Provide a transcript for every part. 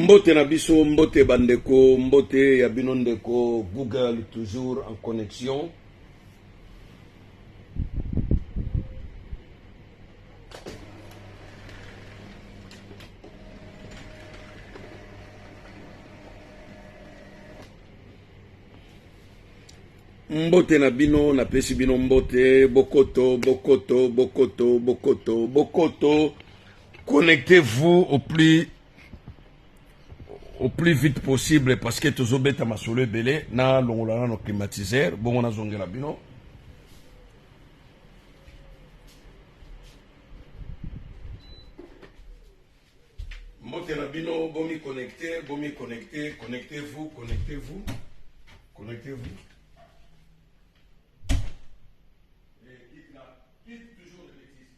Mbote na biso, mbote bandeko, mbote ya bino ndeko Google toujours en connexion. Mbote na bino, napesi bino mbote, bokoto, bokoto, bokoto, bokoto, bokoto. Connectez-vous au plus au plus vite possible parce que tozobeta masolo ebele na longola nano climatiseur bongo nazongela bino. Mbote na bino, bomi connecter, bomi connecter, connectez-vous, connectez-vous, connectez-vous. Et quitte là, quitte toujours les bêtises.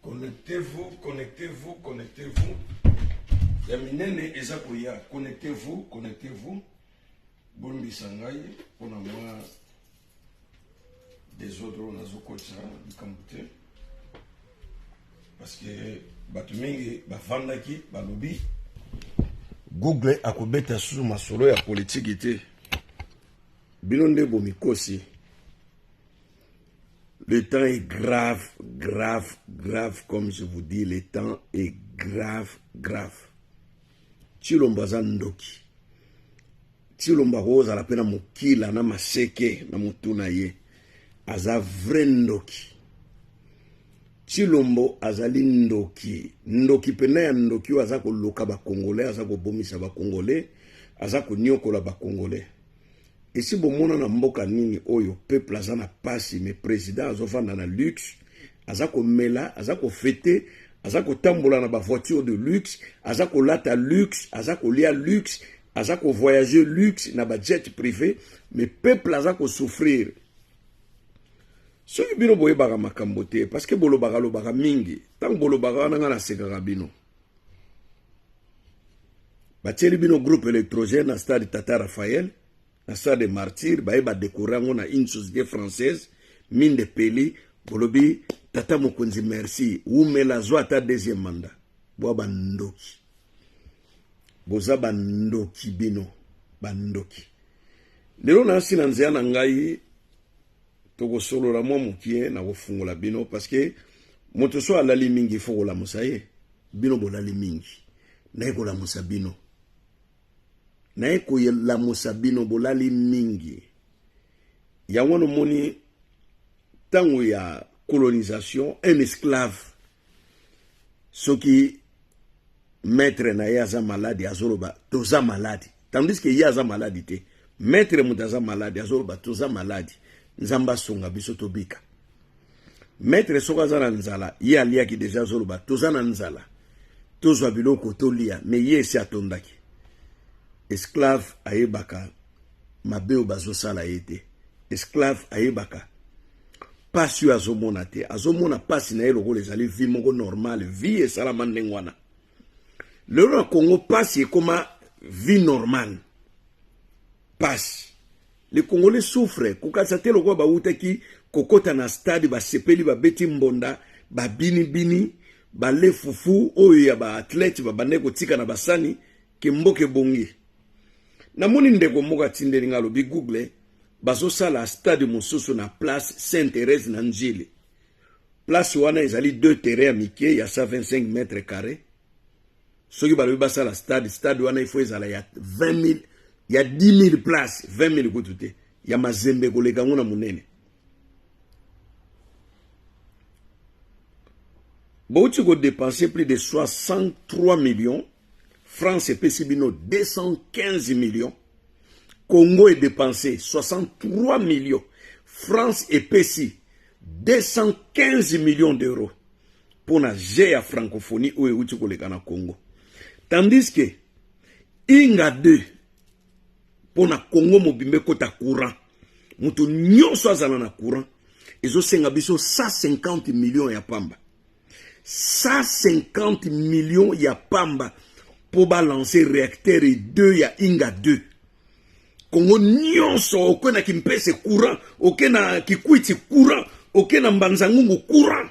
Connectez-vous, connectez-vous, connectez-vous. Ya minene eza koya. Connectez-vous, connectez-vous. Bolimbisa ngai mpona mwa desordre oyo nazokotisa likambo te parce que bato mingi bafandaki balobi Google akobeta susu masolo ya politiki te. Bino nde bomikosi. Le temps est grave, grave, grave, comme je vous dis, le temps est grave, grave. Tshilombo aza ndoki. Tshilombo akozala pe na mokila na maseke na mutu na ye. Aza vrai ndoki. Tshilombo azali ndoki. Ndoki pena ya ndoki oyo aza koloka ba Congolais, aza kobomisa ba Congolais, aza koniokola ba Congolais. Esi bomona na mboka nini oyo peuple aza na pasi mais president azovanda na luxe, aza komela, aza kofete, aza kotambola na ba voiture de luxe, aza kolata luxe, aza kolia luxe, aza kovoyager luxe na ba jet privé, mais peuple aza kosouffrir. Soki bino boyebaka makambo te parce que bolobaka lobaka mingi, ntango bolobaka wana ngai nasekaka bino. Batieli bino groupe électrogène na stade Tata Raphaël, na stade de Martyrs, baye ba décorer yango na une société française, mine de peli, bolobi Tata Mokonzi merci, wumela zwa ata deuxième mandat. Boa bandoki. Boza bandoki bino, bandoki. Lelo nasi na nzela na ngai tokosolola mwa mokie na kofungola bino parce que moto so alali mingi fo kolamusa ye. Bino bolali mingi, naye kolamusa bino, naye kolamusa bino, bolali mingi. Yango wana omoni ntango ya colonisation, un esclave soki maître na ye aza maladi azoloba toza maladi, tandis que ye aza maladi te, maître moto aza maladi azoloba toza maladi, Nzambe asunga biso tobika. Maître soki aza na nzala, ye aliaki deja azoloba toza na nzala, tozwa biloko tolia, mais ye esi atondaki. Esclave ayebaka mabe oyo bazosala ye te. Esclave ayebaka pasi oyo azomona te, azomona pasi na ye lokola ezali vie moko normale, vie esalama ndenge wana. Lelo na Congo pasi ekoma vie normale. Pasi. Les Congolais souffrent. Kokanisa te lokola bawutaki kokota na stade, basepeli, babeti mbonda, babini bini, bale fufu oyo ya ba athlètes babandaki kotika na basani ke mboka ebongi. Namoni ndeko moko atindeli nga alobi Google bazosala stade mosusu na place Sainte-Thérèse na Ndjili. Place wana ezali deux terrains ya mike ya 125 mètres carrés. Soki balobi basala stade, stade wana il faut ezala ya 20 000, ya 10 000 places, 20 000 kutu te, ya mazembe koleka yango na monene. Bouti ko dépenser plus de 63 millions, France epesi bino 215 millions, Congo e dépenser 63 millions, France epesi 215 millions d'euros mpona jeu ya francophonie oyo euti koleka na Congo. Tandis que Inga 2 mpona Congo mobimba ekota courant, moto nyonso azala na courant, ezosenga biso 150 millions ya pamba. 150 millions ya pamba mpo balancer réacteur 2 ya Inga 2. Kongo nyonso, oke na Kimpese courant, oke na Kikwiti courant, oke na Mbanzangungu courant.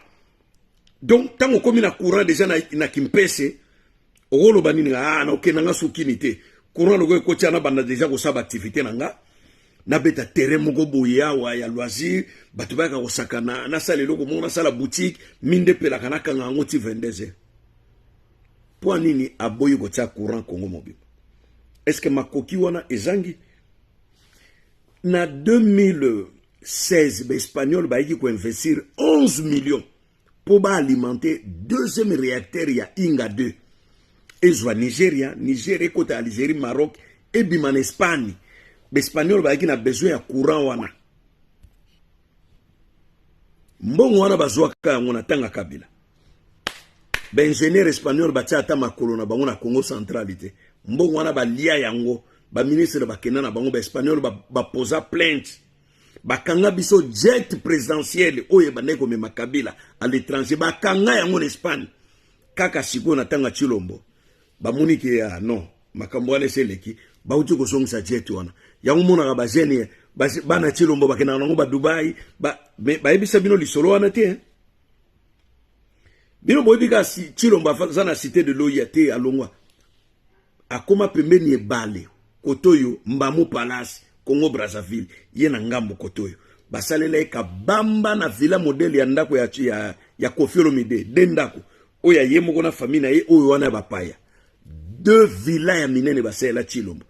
Donc ntango okomi na courant déjà na Kimpese, okoloba nini? Ah, nakokenda nga sukini te, courant loko ekotia, na banda déjà kosala baactivité na nga, nabeta terrain moko boye awa ya loisir, bato bayaka kosakana, nasala eloko moko, nasala boutique, minde epelaka, nakanga yango ti 22 heures. Mpo nini aboyi kotia courant Congo mobimba? Est ce que makoki wana ezangi? Na 2016, baespagnol bayaki koinvestir 11 millions mpo baalimenter deuxième réacteur ya Inga 2, ezwa Nigeria, Nigeria ekota Algérie, Maroc, ebima na Espagne. Baespagnol bayaki na besoin ya courant wana. Mbongo wana bazwaka yango na ntango Kabila. Baingénieur espagnol batia ata makolo na bango na Congo Central te. Mbongo wana balia yango, baministre bakenda na bango. Baespagnol baposa plainte, bakanga biso jet présidentiel oyo ebandaki komema Kabila à l'étranger, bakanga yango na Espagne. Kaka sikoyo na ntango ya Tshilombo, bamoni ke ya non, makambo wana esi eleki, bauti kozongisa jet wana. Yango monaka bajeunes bana Tshilombo bakendaka nango badubai. Bayebisa bino lisolo wana te? Bino boyebi kaka Tshilombo aza na Cité de l'OUA te. Alongwa, akóma pembeni ebale kote oyo Mbamu Palace, Congo Brazzaville. Ye na ngambo kote oyo basalela ye kabamba na villa modèle ya ndako ya Koffi Olomide, de ndako oyo ya ye moko na famille na ye, oyo wana ya bapaya. Deux villa ya minene basalela Tshilombo.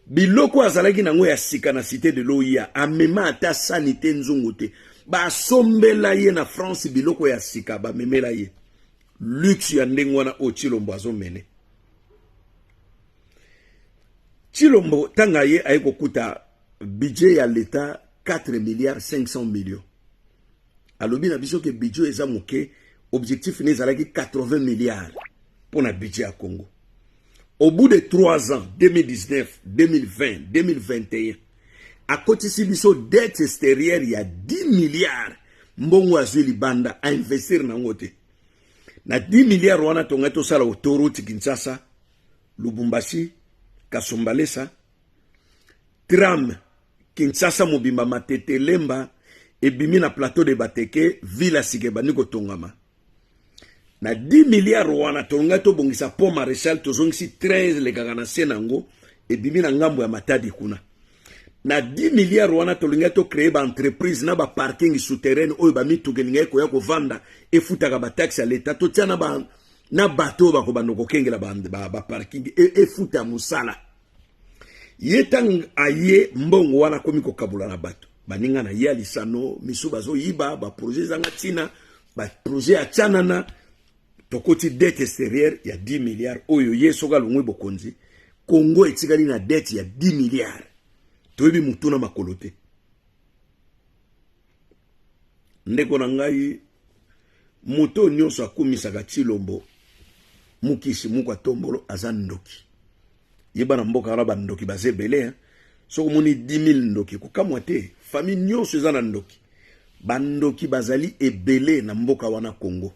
Biloko azalaki nango ya sika na Cité de l'OUA, amema ata sani te, nzungu te. Basombela ye na France biloko ya sika, bamemela ye. Luxe ya ndenge wana oyo Tshilombo azomene. Tshilombo, ntango ye aye kokuta budget ya l'État 4 milliards 500 millions, alobi na biso ke budget eza moke, objectif ne ezalaki 80 milliards mpo na budget ya Congo. Au bout de 3 ans, 2019, 2020, 2021, akotisi biso dette extérieure ya 10 milliards. Mbongo azwi libanda, ainvestir nango te. Na 10 milliards wana, tongai tosala autoroute Kinshasa, Lubumbashi, Kasumbalesa, tram Kinshasa mobimba, Matete, Lemba, ebimi na Plateau de Bateke, ville ya sika ebandi kotongama. Na 10 milliards wana, tolongai tobongisa pont Maréchal, tozongisi train elekaka na se nango, ebimi na ngambo ya Matadi kuna. Na 10 milliards wana, tolingai tocréer baentreprise na baparking souterraine oyo bamituka elingaki koya kovanda, efutaka bataxe ya leta, totia na, ba, na bato oyo bakobanda kokengela baparking, ba efuta mosala. Ye ntango aye, mbongo wana akomi kokabola na bato baninga na ye ya lisano, misu bazoyiba, baprojet ezanga ntina, baprojet ya tianana. Tokoti dette extérieure ya 10 milliards oyo ye soki alongwe bokonzi, Congo etikali na dette ya 10 milliards, toyebi mutu na makolo te. Ndeko na ngai, moto nyonso akumisaka Tshilombo mukisi muku atombolo aza ndoki. Yeba, na mboka wana bandoki baza ebele. Soki omoni 10 000 ndoki, kokamwa te, famille nyonso eza na ndoki. Bandoki bazali ebele na mboka wana Congo.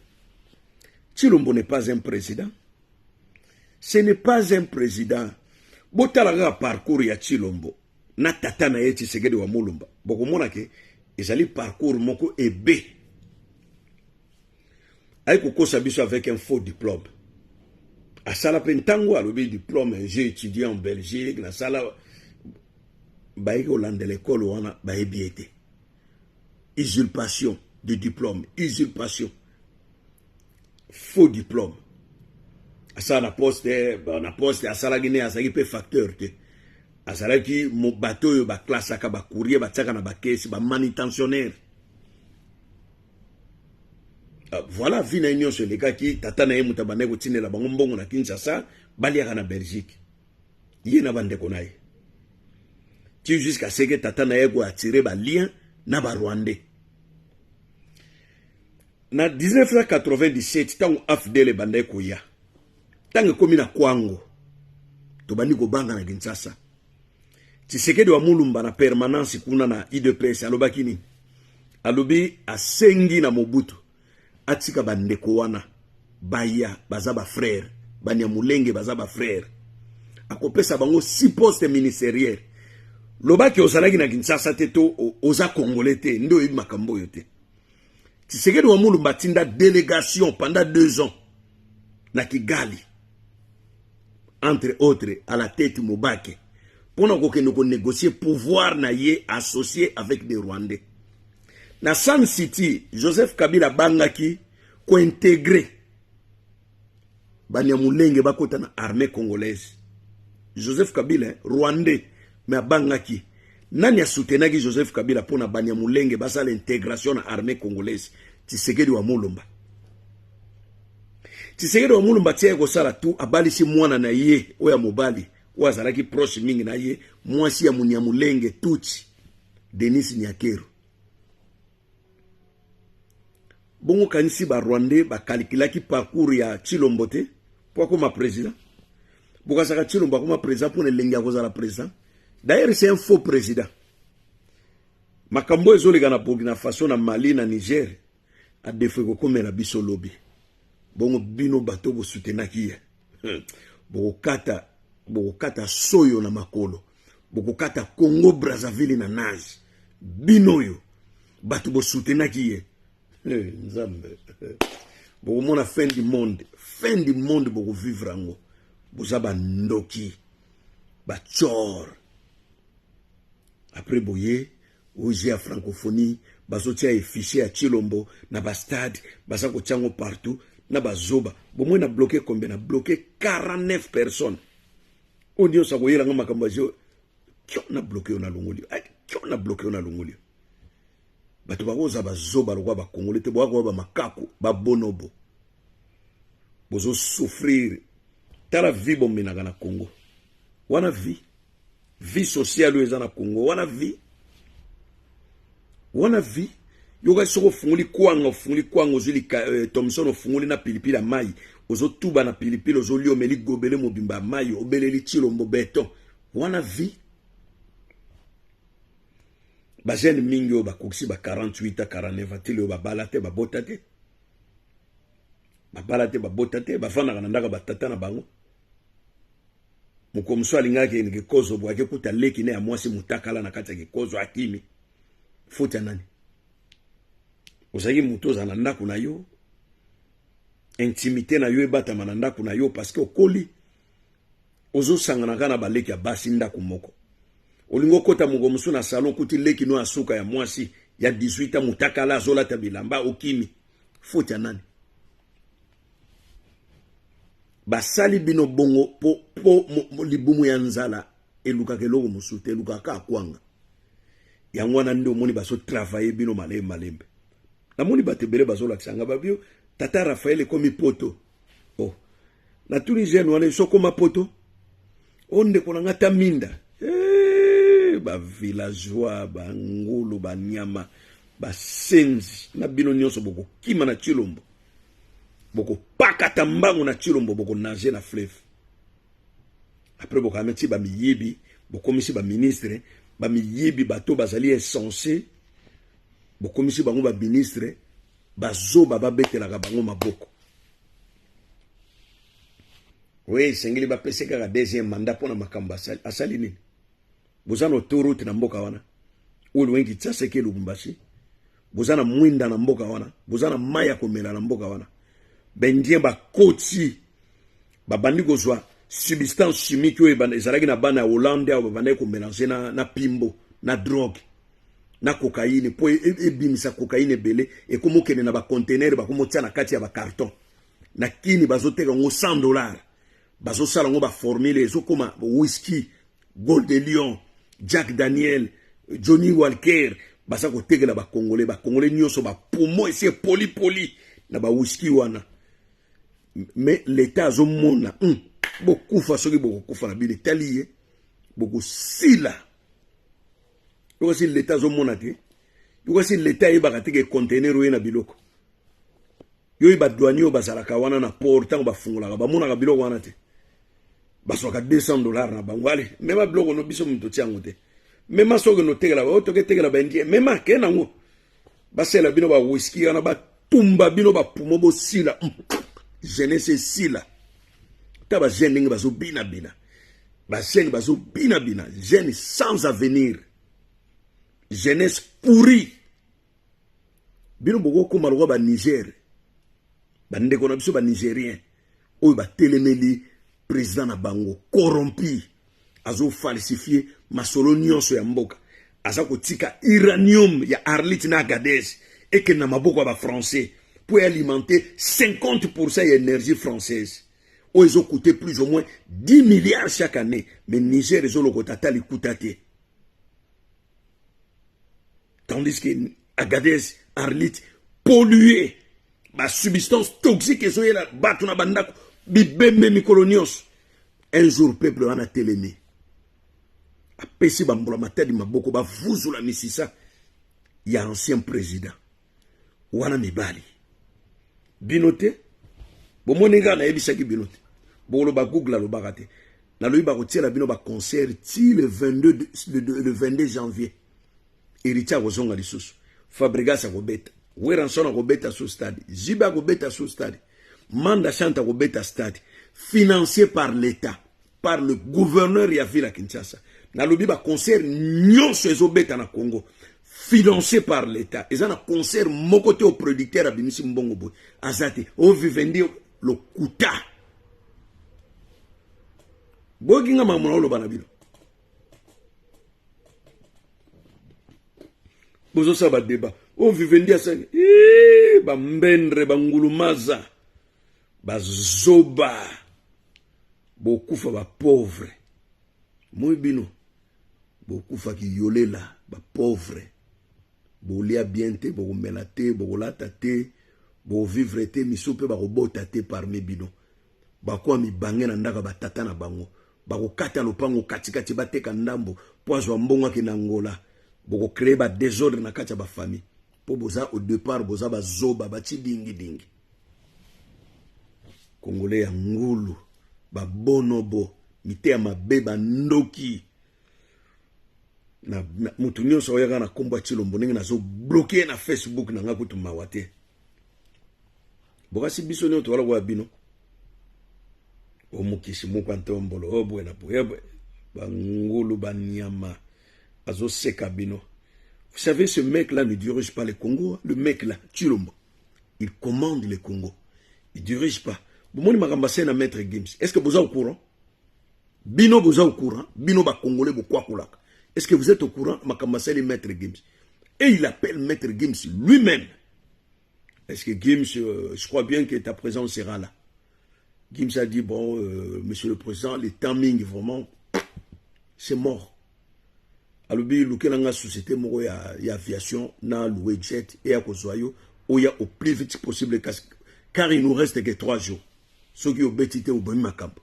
Tshilombo n'est pas un président, ce n'est pas un président. Botala kaka parcours ya Tshilombo na tata na ye Tshisekedi wa Mulumba, bokomona ke ezali parcours moko ebe. Ayi kokosa biso avec un faux diplôme. Asala mpe ntango alobi diplôme, j'ai étudié en Belgique, nasala, bayeki kolandela ekole wana, bayebi ye te. Usurpation de diplôme, usurpation, faux diplôme. Asala na poste, na poste asalaki ne, azalaki mpe facteur te, azalaki bato oyo baklasaka bacourrier, batiaka na bakesi, bamanutentionnaire. Ah, voilà vie na ye nyonso elekaki. Tata na ye moto abandaki kotindela bango mbongo na Kinshasa, baliaka na Belgique, ye na bandeko na ye, ti jusqu'à ce que tata na ye koatire balien na Barwandais. Na 1997, ntango AFDL ebandaki koya, ntango ekomi na Kwango, tobandi kobanga na Kinshasa. Tshisekedi wa Mulumba na permanence kuna na UDPS alobaki nini? Alobi asengi na Mobutu atika bandeko wana baya, baza bafrère, Banyamulenge baza bafrère, akopesa bango six poste ministériel. Lobaki ozalaki na Kinshasa te to oza Congolais te nde oyebi makambo oyo te. Tshisekedi wa Mulumba atinda délégation pendant 2 ans na Kigali, entre autres à la tête Mobake, mpona kokende konégocier pouvoir na ye associé avec des Rwandais na Sun City. Joseph Kabila abangaki kointégrer Banyamulenge bakota na armée congolaise. Joseph Kabila, rwandais, mais abangaki. Nani asoutenaki Joseph Kabila mpona Banyamulenge basala intégration na armée congolaise? Tshisekedi wa Mulumba. Tshisekedi wa Mulumba tia kosala tu, abalisi mwana na ye oyo ya mobali, oyo azalaki proche mingi na ye, mwasi ya Munyamulenge Tutsi, Denis Nyakeru. Bongo kanisi Barwandais bakalikilaki parcours ya Tshilombo te mpo akoma président. Bokasaka Tshilombo akoma président mpona elengi ya kozala président. D'ailleurs, c'est un faux président. Makambo ezoleka na Burkina Faso, na Mali, na Niger, adefo ekokomela biso lobi. Bongo bino bato bosutenaki ye, bokokata, bokokata soyo na makolo, bokokata Congo Brazzaville na nage. Bino oyo bato bosutenaki ye, Nzambe, bokomona fin du monde, fin du monde bokovivre yango. Boza bandoki, bacor. Après boye oje ya francophonie, bazotia effigie ya Tshilombo na bastade, baza kotia yango partout na bazoba. Bomoi na bloqué combien? Na bloqué 49 personnes. Oyo nyonso akoyelanga makambo ya kio, na bloqué yo, na longoli kio, na bloqué yo, na longoli yo. Bato bakoza bazoba lokwa Bakongole te, bokakoya bamakaku, babonobo. Bozosouffrir. Tala vie bomenaka na Congo wana, vie sociale oyo eza na Congo wana, vie wana, vie yoka. Soki ofungoli kwanga, ofungoli kwanga, ozwi Thomson, ofungoli na pilipili ya mai, ozotuba na pilipili, ozolia, omeli gobele mobimba ya mai, obeleli Tshilombo beton. Wana vie. Bajeune mingi oyo bakokisi ba 48 a 49 atili oyo babala te, babota te, babala te, babota te, bafandaka na ndako batata na bango. Moko mosusu alingaki akende kikozo boye, akekuta leki ne ya mwasi motakala na kati ya kikozo, akimi. Faute ya nani? Ozalaki moto ozala na ndako na yo, intimité na yo ebatama na ndako na yo, parce que okoli, ozosangana kaka na baleki ya basi ndako moko. Olingi okɔta moko mosusu na salon, okuti leki no ya suka ya mwasi ya 18 ans motakala, azolata bilamba, okimi. Faute ya nani? Basali bino bongo po libumu ya nzala elukaka eloko mosusu te, elukaka kaka kwanga. Yango wana nde omoni bazotravailler bino malembe malembe. Namoni bato ebele bazolakisa nga babio: "Tata Raphael ekomi poto." Oh, natuni jeune wana: "So okoma poto?" "O ndeko na nga ta minda." Eh, bavillageois, bangulu, banyama, basenzi na bino nyonso bokokima na Tshilombo, bokopakata mbango na Tshilombo, bokonage na fleuve. Après bokame ti bamiyibi, bokomisi baministre bamiyibi, bato bazali insensé, bokomisi bango baministre. Bazoba babetelaka bango maboko. Oyo esengeli bapesi kaka deuxième mandat mpona makambo asali, asali nini? Boza na autoroute na mboka wana oyo lowengi Kinshasa eke Lubumbashi. Boza na mwinda na mboka wana, boza na mai ya komela na mboka wana. Baindien bakoti, babandi kozwa substance chimique oyo ezalaki na bana ya Hollande awa, babandaki komélanger na pimbo, na drogue, na cocaïne, mpo ebimisa cocaïne ebele. Ekómi okende na baconteneur, bakomi otia na kati ya bacarton na kini, bazoteka yango 100 $. Bazosala yango baformule, ezokóma whisky, Gold Lion, Jack Daniel, Johnny Walker. Baza kotekela Bakongole. Bakongole nyonso bapomo esi epolipoli na bawiski wana. Mais l'État azomona bokufa soki bokokufa na bino etali ye, bokosila. Yoka si l'État azomona te, yoka si l'État ayebaka te ke conteneur oye na biloko. Yo ba douanier oyo bazalaka wana na port, ntango bafungolaka, bamonaka biloko wana te. Bazwaka 200 $ na bango. Ale, mema biloko no, biso moto tia yango te. Mema soki notekela, oyo toketekela baindien, mema ke nango, basala bino bawiski wana, batumba bino bapumo, bosila. Jeunesse esila. Ta bajeune ndenge bazobinabina, bajeune bazobinabina, jeune sans avenir, jeunesse pourrie. Bino bokokóma lokwa Baniger, bandeko na biso Banigérien oyo batelemeli président na bango corrompu, azofalsifie masolo nyonso ya mboka, aza kotika uranium ya Arlit na Agadez ekende na maboko ya Bafrançais mpo alimenter 50% ya énergie française oyo ezocoûte plus ou moins 10 milliards chaque année. Mais Niger ezolokota ata likuta te, tandis que Agadez, Arlit pollué, basubstance toxique ezoyela bato na bandako, bibembe mikolo nyonso. Un jour peuple wana telemi, apesi bambula matadi maboko, bavuzula misisa ya ancien président wana. Mibali bino te, bomoni kaka nayebisaki bino te. Bokoloba Google alobaka te. Nalobi bakotiela bino baconcert ti le 22, le 22 janvier. Héritier akozonga lisusu, Fabregas akobeta, Werrason akobeta su stade, Jibe akobeta su stade, Manda Chante akobeta stade, financé par l'État, par le gouverneur ya ville ya Kinshasa. Nalobi baconcert nyonso ezobeta na Congo financé par l'État. Eza na concert moko te o producteur abimisi mbongo boye, aza te. O Vivendi, lokuta. Boyoki nga makambo na oloba na bino. Bozosala badébat oyo Vivendi asali, bambendre, bangulumaza, bazoba, bokufa bapauvre. Moi bino bokufaki yolela, bapauvre. Bolia bien te, bokomela te, bokolata te, bokovivre te. Misu mpe bakobota te. Parmi bino bakoya mibange na ndako ya batata na bango, bakokata lopango katikati, bateka ndambo mpo azwa mbongo akende Angola. Bokocréer badésordre na kati ya bafamille mpo boza au départ boza bazoba, batie dingidingi. Congolais ya ngulu, babonobo, miteya mabe, bandoki. Na mutu nyonso oyaka na nkombo ya Tshilombo, ndenge nazobloquer na Facebook na nga kutu mawa te. Bokasi biso nyonso toala koya bino omokisi moko ntombolo oyo boye na boye boye, bangulu, banyama, azoseka bino. Vous savez, ce mec là ne dirige pas le Congo. Le mec là, Tshilombo, il commande le Congo, il dirige pas. Bomoni makambo asali na Maître Gims? Est ce que boza au courant? Bino boza au courant? Bino Bacongolais bokwakolaka, est ce que vous êtes au courant makambo asali Maître Gims? Et il appelle Maître Gims lui-même: est-ce que Gims, je crois bien que ta présence sera là. Gims a dit: bon, monsieur le président, le timing, vraiment, c'est mort. Alobi lukela nga société moko ya aviation na louer jet eya kozwa yo, oya au plus vite possible, car il nous reste que 3 jours. Soki obeti te, obomi makambo.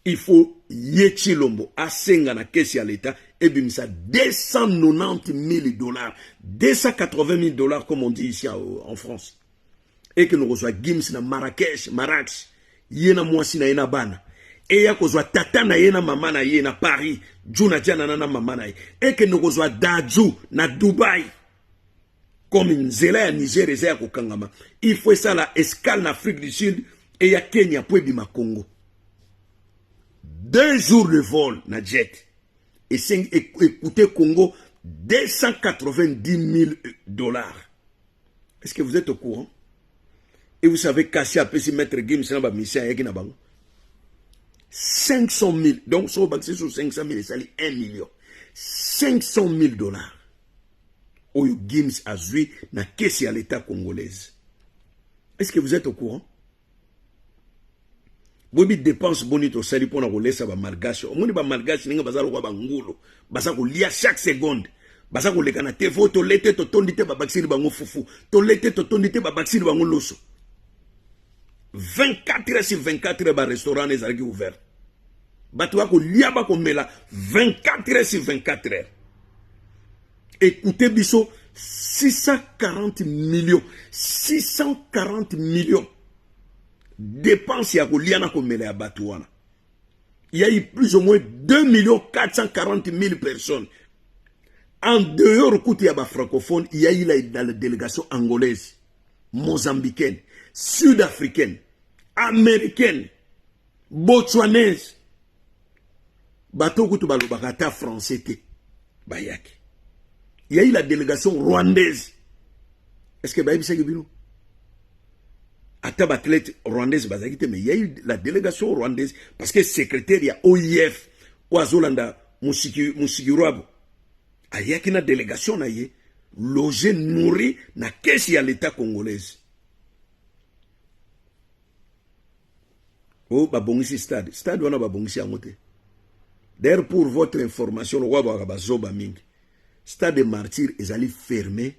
Il faut ye Tshilombo asenga na caisse ya l'État ebimisa 290 000 $, 280 000 $ comme on dit ici en France, ekende kozwa Gims na Marrakech, Marrakech, ye na mwasi na ye na bana. Eya kozwa tata na ye na mama na ye na Paris, Juna Janana na mama na ye. Ekende kozwa Dadju na Dubai. Comme nzela ya Niger eza ya kokangama, il faut esala escale na Afrique du Sud, eya Kenya mpo ebima Congo. 2 jours de vol na jet esengi ecoûter Congo 290 000 $. Est-ce que vous êtes au courant? Et vous savez, cachet apesi Maître Gims na bamusicien ayaki na bango, 500 000. Donc soki obakisi so 500 000, esali 1 million 500 000 $ oyo Gims azwi na caisse ya l'État congolaise. Est-ce que vous êtes au courant? Boyebi dépense boni tosali mpona kolesa bamalgache? Omoni bamalgache ndenge baza lokwa bangulu, baza kolia chaque seconde. Baza koleka na TV oyo tole te totondi te babakiseli bango fufu, tole te totondi te babakiseli bango loso. 24 heures sur 24 heures ba restaurant ezalaki ouvert. Bato bakolia bakomela 24 heures sur 24 heures. Écoutez biso 640 millions, 640 millions dépense ya kolia na komela ya bato wana. Il y a eu plus ou moins 2 millions 440 000 personnes. En dehors kutu ya ba francophone, il y a eu la, la délégation angolaise, mozambicaine, sud-africaine, américaine, botswanaise. Bato kutu balobaka ata français te bayaki. Il y a eu la délégation rwandaise. Est-ce que bayebisaki bino? Ata baathlète rwandaise bazalaki te, mais il y a eu la délégation rwandaise parce que secrétaire ya OIF oyo azolanda Musiki Musiki Rwabo ayaki na délégation na ye, logé, nourri na caisse ya l'État congolaise. Oyo babongisi stade, stade wana babongisi yango te. D'ailleurs, pour votre information, lokola baka bazoba mingi, stade de Martyr ezali fermé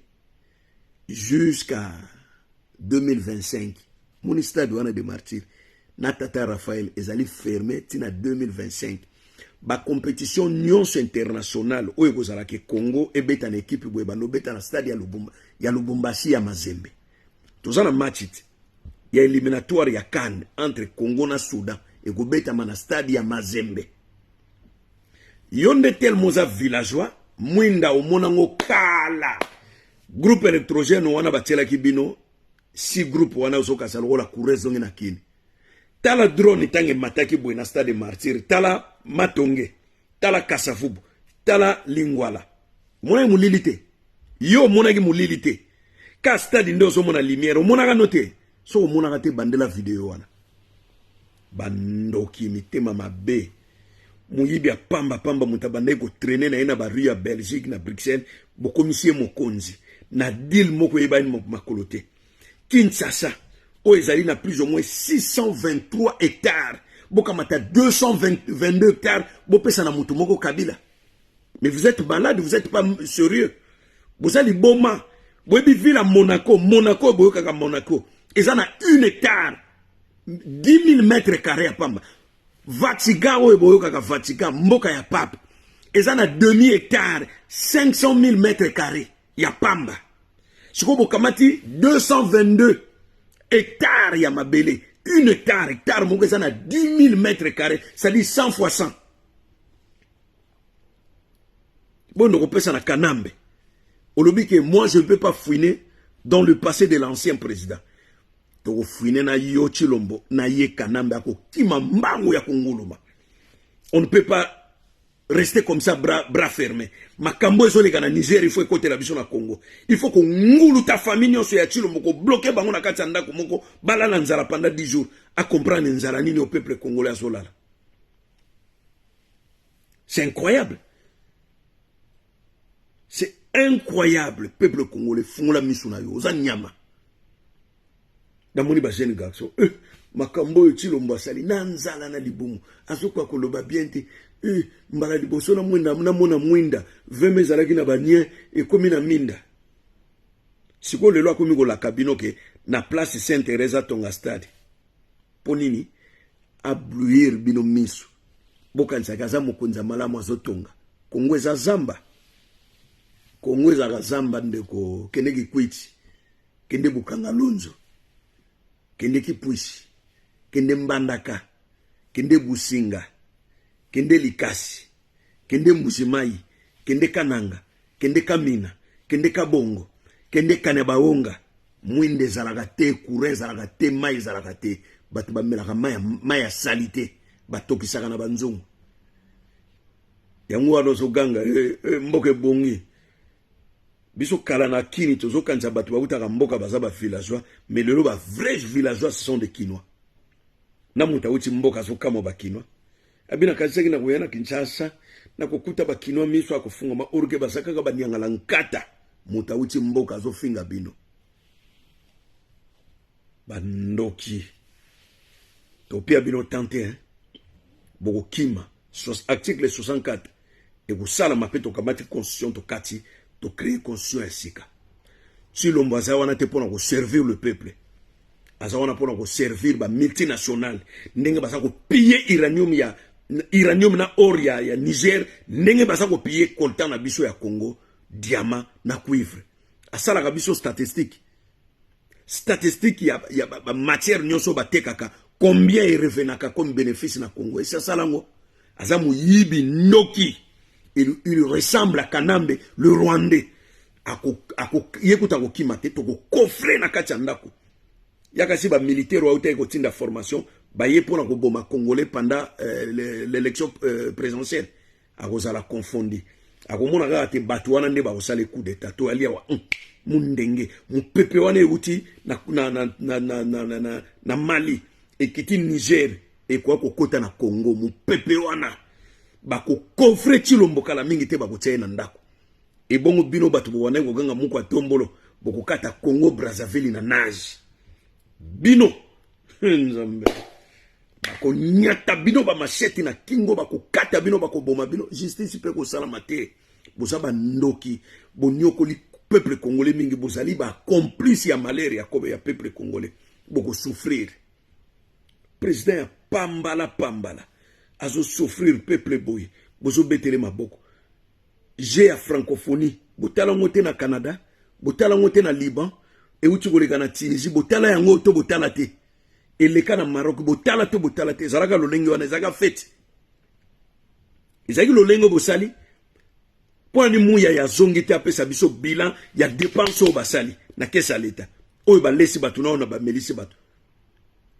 jusqu'à 2025. Moni stade wana de Martyr na tata Raphaël ezali fermé ntina 2025. Bacompétition nyonso internationale oyo ekozalaka Congo ebeta na ekipe boye, bando obeta na stade ya Lubumbashi ya Mazembe. Toza na match te ya éliminatoire ya CAN entre Congo na Soudan, ekobetama na stade ya Mazembe. Yo nde tellement oza villageois, mwinda omonango kala. Groupe électrogène wana batielaki bino si groupe wana ozokasa lokola courant ezongi na kini. Tala drone ntango emataki boye na stade Martyr, tala Matonge, tala Kasavubu, tala Lingwala, omonaki molili te? Yo omonaki molili te? Ka stade nde ozomona lumière, omonaka no te? Soki omonaka te, bandela video wana. Bandoki, mitema mabe, moyibi ya pamba pamba, moto abandaki kotraine na ye na barue ya Belgique na Bruxelles, bokomisi ye mokonzi na deal moko eyebani makolo te. Kinshasa oyo ezali na plus ou moins 623 hectares, bokamata 222 hectares bopesa na motu moko Kabila. Mais vous êtes malade, vous êtes pas sérieux, boza liboma. Boyebi ville ya Monaco? Monaco, boyokaka Monaco eza na 1 hectare 10 000 mètres carré ya pamba. Vatican oyo boyokaka, Vatican, mboka ya pape, eza na demi hectare 500 000 mètres carré ya pamba. Sikoyo bokamati 222 hectare ya mabele, 1 hectare, hectare moko eza na 10 000 mètres carré, c'est-à-dire 100 fois 100. Bondo kopesa na Kanambe. Olobi ke moi, je ne peux pas fouiner dans le passé de l'ancien président. Tokofouiner na yo Chilombo na ye. Kanambe akokima mbangu ya konguluma. On ne peut pas rester comme ça, bras fermé. Makambo ezoleka na Niger, il faut ekotela biso na Congo. Il faut konguluta famille nyonso ya Chilombo, kobloquer bango na kati ya ndako moko, balala nzala pendant 10 jours, acomprendre nzala nini au peuple congolais azolala. C'est incroyable, c'est incroyable. Peuple congolais, fungola miso na yo. Oza nyama. Namoni bajeune garçon, makambo oyo Chilombo asali na nzala na libumu, azokoka koloba bien te. Mbala liboso namwinda, namona mwinda veme ezalaki na banien ekomi na minda. Sikoyo lelo akomi kolaka bino ke na place Saint Thérèse atonga stade. Mpo nini abluir bino miso? Bokanisaki aza mokonzi ya malamu, azotonga. Kongo eza zamba, Kongo ezalaka zamba, ndeko. Kende Kikwiti, kende Bukanga Lonzo, kende Kipwisi, kende Mbandaka, kende Businga, kende Likasi, kende Mbusimai, kende Kananga, kende Kamina, kende Kabongo, kende Kanya Baonga. Mwinda ezalaka te, courant ezalaka te, mai ezalaka te. Bato bamelaka mai ya sali te, batokisaka na banzongo. Yango wana ozoganga mboka ebongi. Biso kala na kini tozokanisa bato bautaka mboka baza bavillageois, mais lelo bavrai villageois, ce sont des Kinois. Na moto awuti mboka azokamwa bakinois. Abi nakanisaki na koya na Kinshasa nakokuta bakinois miso akofungama, orke baza kaka baniangala nkata. Moto awuti mboka azofinga bino bandoki. Topia bino tante, hein? Bokokima. Article 64 ekosalama mpe tokamati constitution tokati. Tocrée constitution ya sika. Tshilombo aza wana te mpona koservir le peuple, aza wana mpona koservir bamultinationale, ndenge baza kopille uranium ya uranium na or ya Niger, ndenge baza kopille coltan na biso ya Congo, diamant na cuivre. Asalaka biso statistique ya bamatière nyonso batekaka, combien erevenaka comme bénéfice na Congo. Esi asala yango. Aza moyibi, ndoki. Il ressemble à Kanambe le Rwandais. Ye kuta akokima te, tokocoffrer na kati ya ndako. Yaka si bamilitaire oyo autaki kotinda formation, baye mpona koboma Congolais pendant l'élection présidentielle. Akozala confondu, akomona kaka te bato wana nde bakosala coup d'état. To ali awa mundenge mopepe wana euti na Mali, ekiti Niger, ekoya kokota na Congo. Mopepe wana bakocoffrer Tshilombo kala mingi te, bakotia ye na ndako. Ebongo bino bato bobandaki koganga moko ya tombolo, bokokata Congo Brazzaville na nage. Bino Nzambe bakonyata bino bamachette na kingo, bakokata bino, bakoboma bino. Justice mpe kosalama te. Boza bandoki, bonyokoli peuple congolais mingi, bozali bacomplice ya malheur ya kobe ya peuple congolais. Bokosouffrir. Président ya pambala pambala azosouffrir peuple boye, bozobetele maboko. Jeu ya francophonie, botala yango te na Canada, botala yango te na Liban, euti koleka na Tunisie, botala yango to botala te, eleka na Maroc, botala to botala te. Ezalaka lolenge wana, ezalaka fête, ezalaki lolenge bosali. Mpo ani muya ya zongi te apesa biso bilan ya dépense oyo basali na caisse ya leta, oyo balesi bato na oyo na bamelisi bato.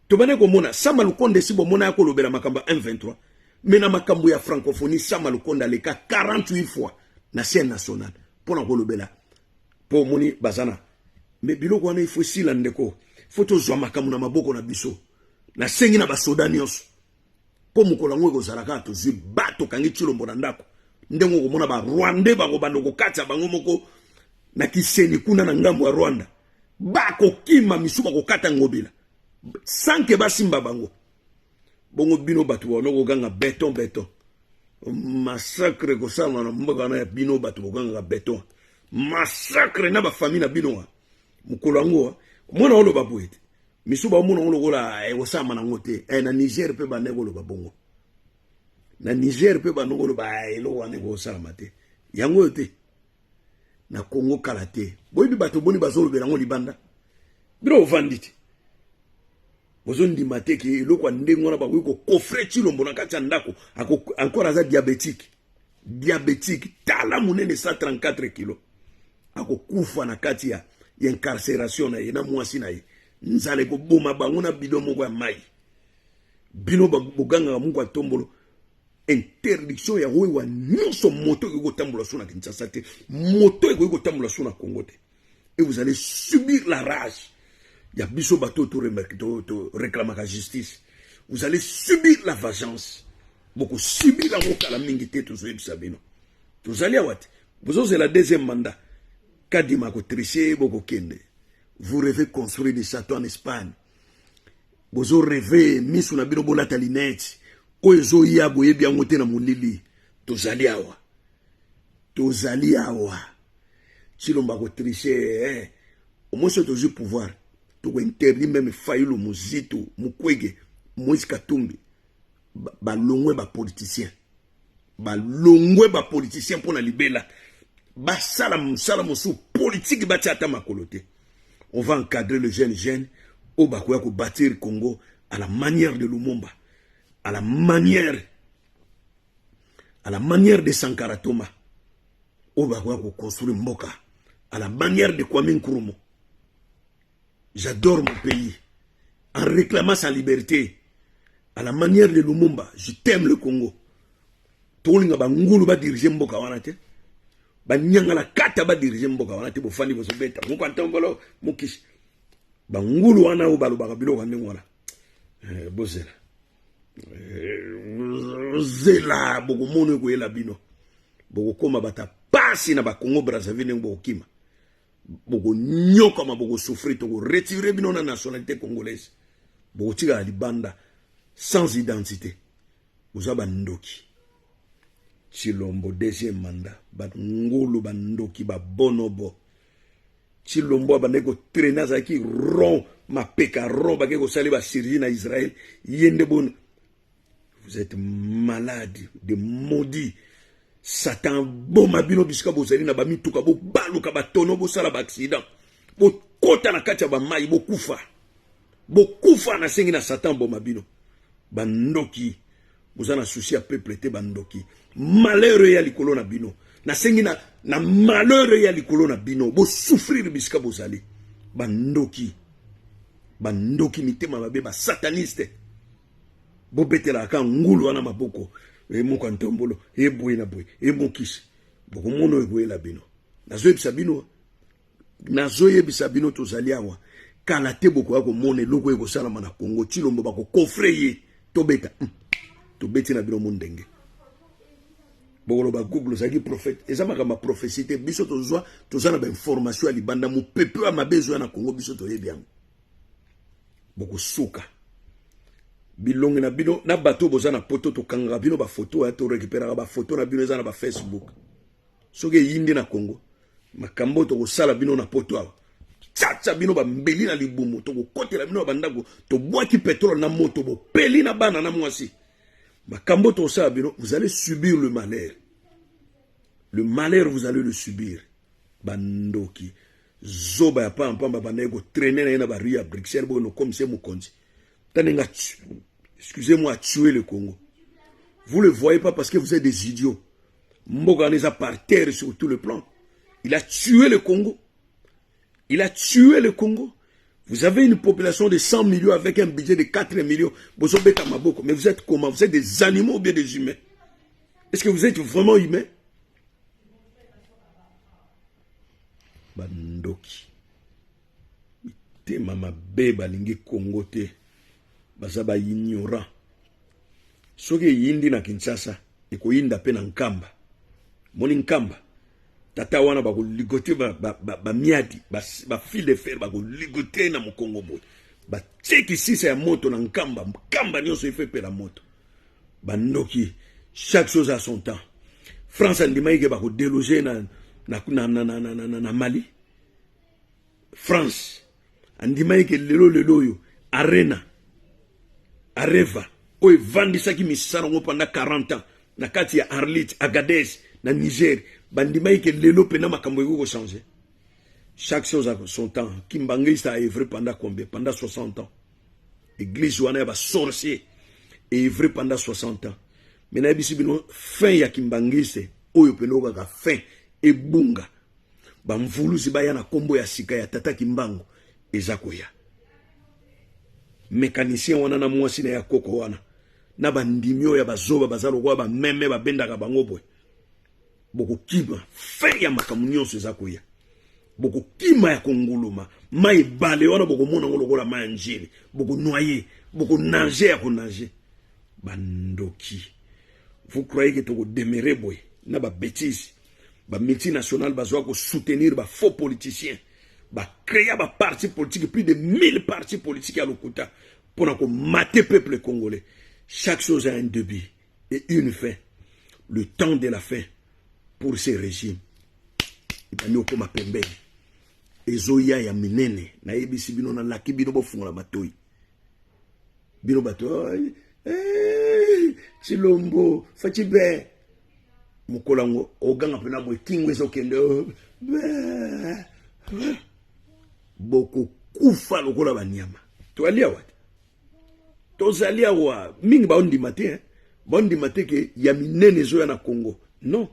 Tobandi komona Sama Lukonde, esi bomona ya kolobela makambo ya M23, mais na makambo ya francophonie, Sama Lukonde aleka 48 fois na chaîne nationale mpona kolobela, mpo omoni baza na. Mais biloko wana ifo esila, ndeko. Fo tozwa makambo na maboko na biso. Nasengi na basoda nyonso, mpo mokolo yango ekozala kaka tozwi ba tokangi Tshilombo na ndako, ndenge okomona Barwandais bakobanda kokatisa bango moko na Kiseni kuna na ngambo ya Rwanda. Bakokima misu, bakokata ngobila sans que basimba bango. Bongo bino bato wana kokanga béton béton, massacre ekosalama na mboka wana ya bino bato bokangaka béton, massacre na bafamille na bino. Mokolo yango mwana oloba boye te, misu baomona yango lokola ekosalama nango te. Na Niger mpe banda koloba bongo, na Niger mpe banda koloba eloko wana ekosalama te, yango oyo te na Congo kala te. Boyebi bato boni bazolobela yango libanda? Bino ovandi te, bozondima te ke eloko ya ndenge wana bakoki kocoffrer Tshilombo na kati ya ndako. Encore aza diabétique, diabétique. Tala monene, 134 kilo. Akokufa na kati ya incarcération na ye na mwasi na ye. Nzala ekoboma bango na bidon moko ya mai. Bino bogangaka moko ya tombolo, interdiction ya wewa nyonso. Moto ekoki kotambola so na Kinshasa te, moto ekoki kotambola so na Congo te. Et vous allez subir la rage ya biso bato toréclamaka justice. Vous allez subir la vengeance, bokosubir yango kala mingi te. Tozoyebisa bino, tozali awa te. Bozozela deuxième mandat, Kadima kotricher, bokokende. Vous rêvez construire des châteaux en Espagne, bozorêver, misu na bino bolata lunettes. Oyo ezoya boyebi yango te na molili. Tozali awa, tozali awa. Tshilombo akotricher, eh. Omoi soki tozwi pouvoir, tokointerdire même Fayulu, Muzito, Mukwege, Moïse Katumbi, balongwe bapoliticien, balongwe bapoliticien mpo na libela. Basala mosala mosusu politike, batia ata makolo te. On va encadrer le jeune jeune oyo bakoya kobâtir Congo à la manière de Lumumba, à la manière de Sankara Thomas, oyo bakoya koconstruire mboka à la manière de Kwame Nkrumah. J'adore mon pays en réclamant sa liberté à la manière de Lumumba. Je t'aime, le Congo. Tolinga bangulu badirige mboka wana te, banyangala kata badirige mboka wana te. Bofandi, bozobeta moko antombolo mokisi bangulu wana oyo balobaka biloko ya ndenge wana. Bozela, zela, bokomona ekoyela bino. Bokokóma bata pasi na Bakongo Brazzaville, ndenge bokokima, bokonyokama, bokosouffrir. Tokoretirer bino na nationalité congolaise, bokotikala libanda sans identité. Boza bandoki. Tshilombo deuxième mandat, ba ngulu, ba ndoki, ba bonobo. Tshilombo abandaki ko traîner, azalaki rond, mapeka rond, bakei kosala ba chirurgie na Israël, ye nde bon. Vous êtes malade, de maudit. Satan boma bino bisika bozali na bamituka, bobaluka batono, bosala ba accident, bokota na kati ya bamai, bokufa, bokufa. Nasengi na Satan boma bino, bandoki. Boza na souci ya peuple te, bandoki. Malheur ya likolo na bino, nasengi na malheur ya likolo na bino, bosouffrir bisika bozali, bandoki, bandoki, mitema mabe, basataniste. Bobetelaka kaka ngulu wana maboko, emoka ntombolo, eboye na boye, emokisi. Bokomona oyo ekoyela bino. Nazoyebisa bino, nazoyebisa bino, tozali awa kala te, bokoya komona eloko oyo ekosalama na Congo. Tshilombo bakocoffrer ye, tobeta, tobeti na bino mo ndenge bokoloba Google ozalaki prophète. Eza makambo ya prophétie te. Biso tozwa, toza na bainformation ya libanda. Mopepe ya mabe ezoya na Congo, biso toyebi yango. Bokosuka bilongi na bino na bato boza na poto. Tokangaka bino bafoto ya, torécupéraka bafoto na bino, eza na bafacebook. Soki eyindi na Congo, makambo oyo tokosala bino na poto awa, tiatia bino bambeli na libumu, tokokotela bino na bandako, tobwaki pétrole na moto, bopeli na bana na mwasi. Makambo oyo tokosala bino, vous allez subir le malheur, le malheur, vous allez le subir. Bandoki, zoba ya pampamba, bandaki kotraîner na ye na barue ya Bruxelles. Boye nokomisa ye mokonzi, ta ndenge, excusez-moi, a tué le Congo. Vous le voyez pas parce que vous êtes des idiots. Mboka wana eza par terre sur tout le plan. Il a tué le Congo, il a tué le Congo. Vous avez une population de 100 millions avec un budget de 4 millions, bozobeta maboko. Mais vous êtes comment? Vous êtes des animaux ou bien des humains? Est-ce que vous êtes vraiment humains? Bandoki, mitema mabe, balingi Congo te, baza baignorant. Soki eyindi na Kinshasa, ekoyinda mpe na Nkamba. Moni Nkamba, tata wana bakoligoter bamiadi, bafil de fer, bakoligoter na mokongo boye, batie kisisa ya moto na Nkamba. Nkamba nyonso efe epela moto. Bandoki. Chaque chose a son temps. France andimaki ke bakodéloger na Mali. France andimaki ke lelo lelo oyo Arena, Areva oyo evandisaki misala yango pendant 40 ans na kati ya Arlit, Agadez na Niger, bandimaki ke lelo mpena makambo ekoki kochanger. Chaque chose a son temps. Kimbanguiste a œuvré pendant combien? Pendant 60 ans. Église wana ya basorcier œuvré pendant 60 ans. Mais nayebisi bino, fin ya kimbanguiste oyo mpena okaka fin ebunga, bamvuluzi baya na nkombo ya sika ya tata Kimbangu eza koya. Mécanicien wana na mwasi na ya koko wana na bandimi oyo ya bazoba, baza lokola bameme babendaka bango boye. Bokokima fin ya makambo nyonso eza koya. Bokokima ya konguluma mai ebale wana, bokomona yango lokola mai ya njili, bokonoyer, bokonager ya konager. Bandoki, vous croyez que tokodemeurer boye na babêtises? Bamultinationale bazwa kosoutenir bafaux politiciens, bacréa baparti politique, plus de 1000 partis politiques ya lokuta mpona komater peuple congolais. Chaque chose a un début et une fin. Le temps de la fin pour ces régimes ebandi okóma pembeni, ezoya ya minene. Nayebisi bino, nalaki bino, bofungola matoi. Bino bato, Tshilombo, Fatshi be mokolo yango oganga mpena boye, kingo ezokende, bokokufa lokola banyama. Toali awa te, tozali awa mingi, baondima te, baondima te ke ya minene ezoya na Congo. Non,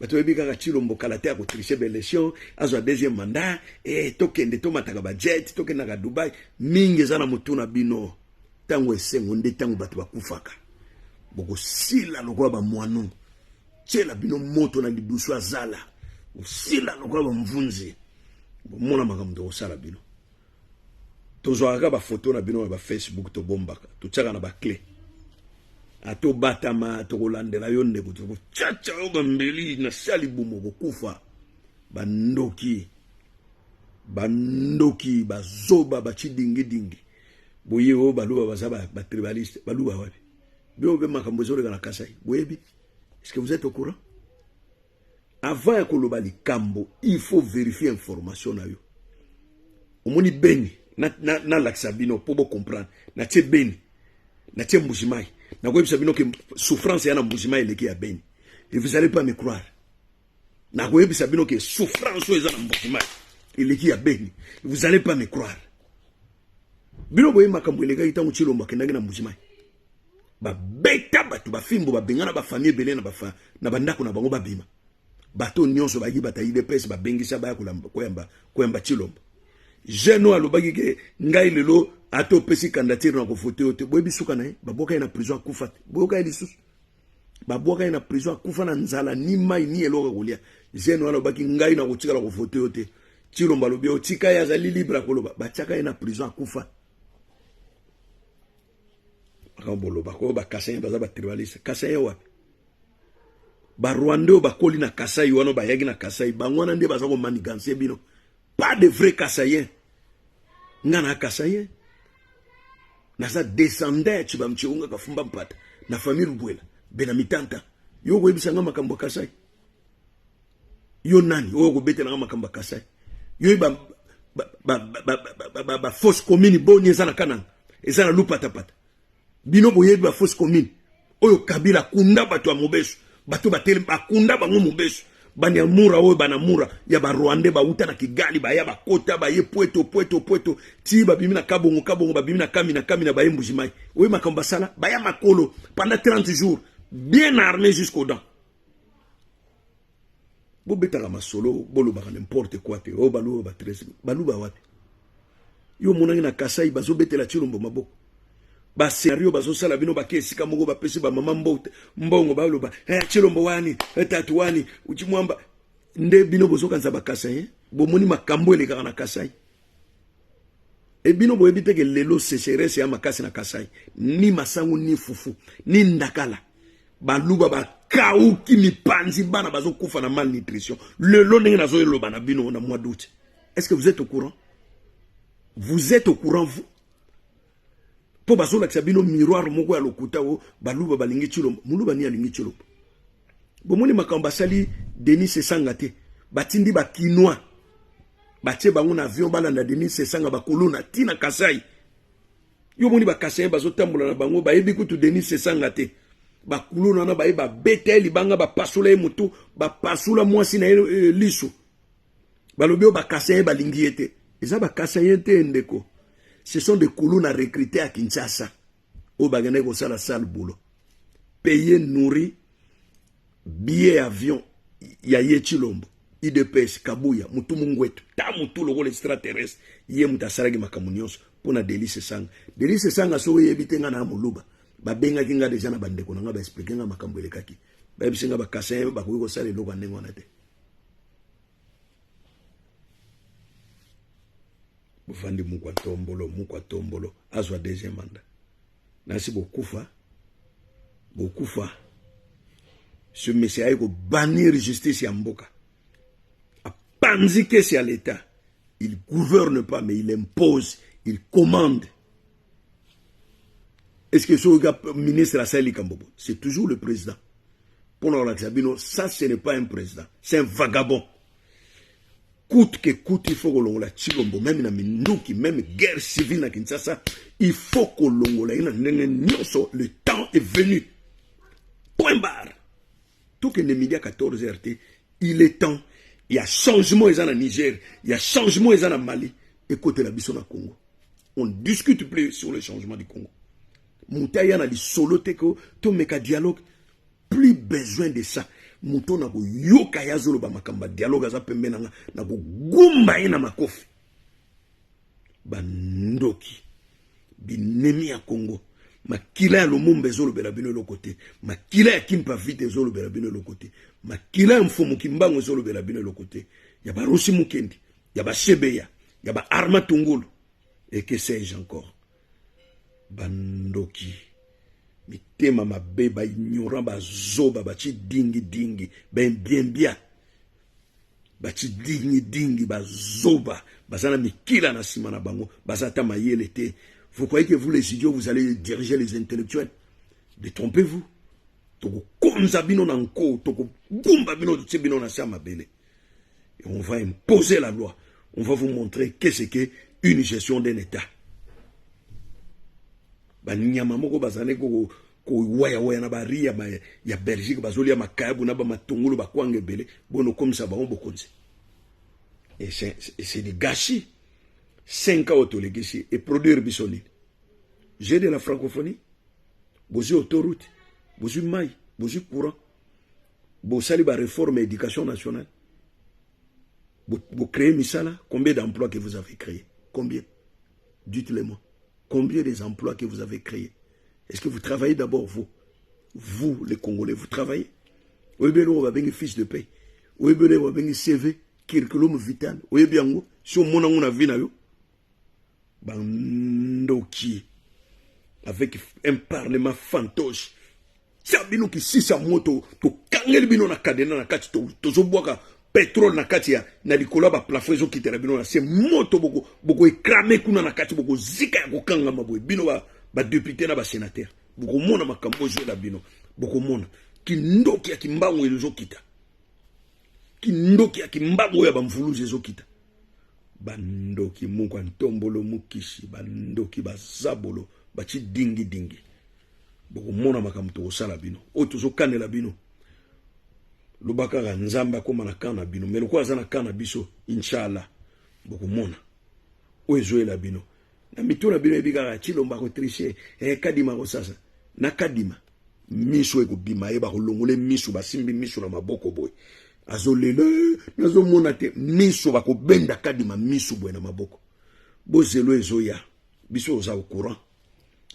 bato bayebi kaka Tshilombo kala te akotricher baélection, azwa deuxième mandat, e tokende tomataka bajet, tokendaka Dubai. Mingi eza na motu na bino. Ntango esengo nde ntango bato bakufaka. Bokosila lokola bamwano, tiela bino moto na lidusu, azala osila lokola bamvunzi. Bomona makambo tokosala bino. Tozwaka kaka bafoto na bino na bafacebook, tobombaka, totiaka na baclé. Atobatama, tokolandela yo ndeko, tokotiatia yo bambeli na sia libumu, kokufa. Bandoki, bandoki, bazoba, bachidingidingi boye. Oyo baluba baza batribaliste. Baluba wapi? Bino mpe makambo ezoleka na Kasai boyebi. Est-ce que vous êtes au courant? Avant ya koloba likambo, il faut vérifier information na yo. Omoni Beni, nalakisa na, na bino mpo bocomprendre. Natie Beni, natie Mbujimai, nakoyebisa bino ke souffrance ya na Mbujimai eleki ya Beni, et vous allez pas me croire. Nakoyebisa bino ke souffrance oyo eza na Mbujimai eleki ya Beni, vous allez pas me croire. Bino boye makambo elekaki ntango Tshilombo akendaki na Mbujimai, babeta bato bafimbo, babengana bafamille ebele na bandako na bango, babima. Bato nyonso bayaki, bata UDPS babengisa, baya koyamba, koyamba Tshilombo. Jeune oyo alobaki ke ngai lelo ata opesi candidature na kovote yo te, boyebi suka na ye? Babwaka ye na prison, akufa te. Boyoka ye lisusu, babwaka ye na prison, akufa na nzala, ni mai ni eloko ya kolia. Jeune oyo alobaki ngai na kotikala kovote yo te, Tshilombo alobi otika ye, azali libre akoloba, batiaka ye na prison, akufa. Makambo bolobaka oyo, bakasaïens baza batribalistes, Kasaïen wapi? Barwandais oyo bakoli na Kasai wana, bayaki na Kasai, bango wana nde baza komanigancer bino, pas de vrai Kasaïen. Nga na Kasaïen, naza descendant ya Tshibamtshiunga Kafumba Mpata na famille Lubwela bena mitanta. Yo koyebisa nga makambo ya Kasai, yo nani oyo kobetelanga makambo ya Kasai? Yo ba ba fosses communes boni eza na Kananga, eza na Lupatapata? Bino boyebi bafosses communes oyo Kabila akunda bato ya mobeso, bato batele bakunda bango mobeso, banyamura oyo banamura ya Barwandais bauta na Kigali, baya bakota, baye Pweto, Pweto, Pweto, ti babimi na Kabongo, Kabongo babimi na Kamina, Kamina baye Mbujimai. Oyo makambo basala, baya makolo pendant 30 jours, bien armé jusqu'aux dents. Bobetaka masolo, bolobaka n'importe quoi te. Oyo Baluba, batres Baluba wapi? Yo omonaki na Kasai bazobetela Tshilombo maboko? Bascénario bazosala bino, bake esika moko, bapesi bamama mbongo, baloba eh, Tshilombo wani eh, tatu wani uti mwamba nde bino bozokanisa Bakasaïens. Bomoni makambo elekaka na Kasai e, bino boyebi te ke lelo sécheresse ya makasi na Kasai, ni masangu ni fufu ni ndakala. Baluba bakauki mipanzi, bana bazokufa na malnutrition lelo ndenge nazoyeloba na bino na mois d'août. Est-ce que vous êtes au courant? Vous êtes au courant, vous? Mpo bazolakisa bino miroir moko ya lokuta o Baluba balingi Tshilombo. Moluba ni alingi Tshilombo? Bomoni makambo basali Denis Sesanga te? Batindi Bakinois, batie bango na avion, balanda Denis Sesanga, bakolona ntina Kasai. Yo moni Bakasaïens bazotambola na bango, bayebi kutu Denis Sesanga te. Bakuluna wana baye, babeta ye libanga, bapasula ye motu, bapasula mwasi na ye liso. Balobi oyo Bakasaïens balingi ye te. Eza Bakasaïens te, ndeko, ce sont des kuluna recrutés à Kinshasa oyo bakendaki kosala sale boulot, paye, nourri, billet avion ya ye Tshilombo. UDPS, Kabuya mutu mungwetu ta mutu lokola extraterrestre, ye moto asalaki makambo nyonso mpo na Delly Sesanga. Delly Sesanga, soki oyebi te, nga na Moluba, babengaki nga deja na bandeko na nga, baexpliquer nga makambo elekaki, bayebisi nga Bakasaïens bakoki kosala eloko ya ndenge wana te. Bofandi mukwa tombolo, mukwa tombolo azwa deuxième mandat, nasi bokufa, bokufa. Ce monsieur aye kobannir justice ya mboka, apanzi caisse ya l'État. Il gouverne pas, mais il impose, il commande. Est ce que soki ministre asali likambo bo, c'est toujours le président mpona kolakisa bino? Ça, ce n'est pas un président, c'est un vagabond. Coûte que coûte, il faut kolongola Tshilombo, même na minduki, même guerre civile na Kinshasa, il faut kolongola ye na ndenge nyonso. Le temps est venu, point barre. Tokende midi ya 14 heures te. Il est temps ya changement. Eza na Niger, ya changement eza na Mali, ekotela biso na Congo. On ne discute plus sur le changement du Congo. Moto aya na lisolo te ko tomeka dialogue, plus besoin de ça. Moto na koyoka ye azoloba makambo ya dialogue, aza pembe na nga, na kogumba ye na makofi. Bandoki, binemi ya Congo, makila ya Lumumba ezolobela bino eloko te, makila ya Kimpa Vita ezolobela bino eloko te, makila ya Mfumu Kimbangu ezolobela bino eloko te, ya Barusi Mukendi, ya Bashebeya, ya Baarma Tungulu et que sais-je encore. Bandoki, mitema mabe, baignorant, bazoba, baci dingidingi, bembiembia, baci dingidingi, bazoba, baza na mikila na nsima na bango, baza ata mayele te. Vous croyez que vous, les idiots, vous allez diriger les intellectuels? Détrompez-vous. Tokokonza bino na nko, tokogumba bino, totie bino na se ya mabele. Et on va imposer la loi. On va vous montrer qu'est-ce que une gestion d'un État. Banyama moko bazali kowayawaya na bari ya, ya Belgique, bazolia makayabu na bamatungulu, bakwanga ebele, bono okomisa bango bokonzi. Et c'est du gâchis. 5 ans oyo tolekisi eproduire biso nini? Jeu de la francophonie, bozwi autoroute, bozwi mai, bozwi courant, bosali baréforme ya éducation nationale, bocréer misala. Combien d'emplois que vous avez créé? Combien? Dites-le moi, combien des emplois que vous avez créés? Est-ce que vous travaillez d'abord, vous, vous les Congolais? Vous travaillez? Oyebi eloko babengi fiche de paie? Oyebi eloko babengi CV, curriculum vitae? Oyebi yango? Si omona yango na vie na yo? Bandoki avec un parlement fantoche. Tia bino kisisa moto, tokangeli bino na cadenas na kati, tozobwaka pétrole na kati ya na likolo ya baplafond, ezokitela bino na se moto, bokoekrame kuna na kati, bokozika ya kokangama boye. Bino badéputé na basénateur, bokomona makambo ezwela bino. Bokomona kindoki ya Kimbangu ezokita, kindoki ya Kimbangu oyo ya bamvuluzi ezokita. Bandoki moko ya ntombolo mokisi, bandoki bazabolo baci dingidingi. Bokomona makambo tokosala bino, oyo tozokanela bino. Loba kaka Nzambe akóma na camp na bino, mais lokola aza na camp na biso, inshallah bokomona oyo ezoyela bino na mitu na bino. Yebi kaka Tshilombo akotriche, Kadima akosasa na Kadima miso ekobima ye, bakolongola miso, basimbi miso na maboko boye, azolela: "Nazomona te." Miso bakobenda Kadima miso boye na maboko. Bozelo ezoya. Biso oza au courant,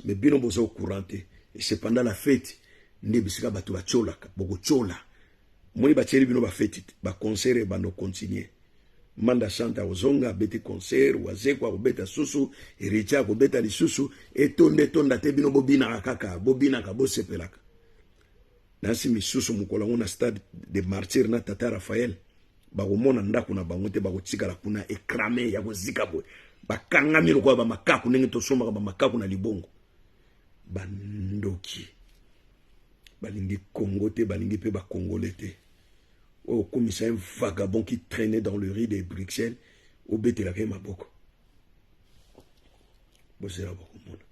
mais bino boza au courant te. Et c'est pendant la fête nde bisika bato batiolaka. Bokotiola, moni batieli bino bafeti, baconcert ebanda ocontinue. Manda Chante akozonga, abeti concert, Wazeko akobeta susu, Héritier akobeta lisusu. Etonda etonda te, bino bobinaka kaka, bobinaka, bosepelaka. Nasi misusu mokolo yango na Stade de Martyr na tata Raphaël, bakomona ndako na bango te, bakotikala kuna ekrame ya kozika boye, bakangami lokola bamakaku, ndenge tosombaka bamakaku na libongo. Bandoki, balingi Congo te, balingi mpe bakongole te. Oyo okomisa un vagabond qui traînait dans le riz de Bruxelles, obetelaka ye maboko. Bozela, bakomona.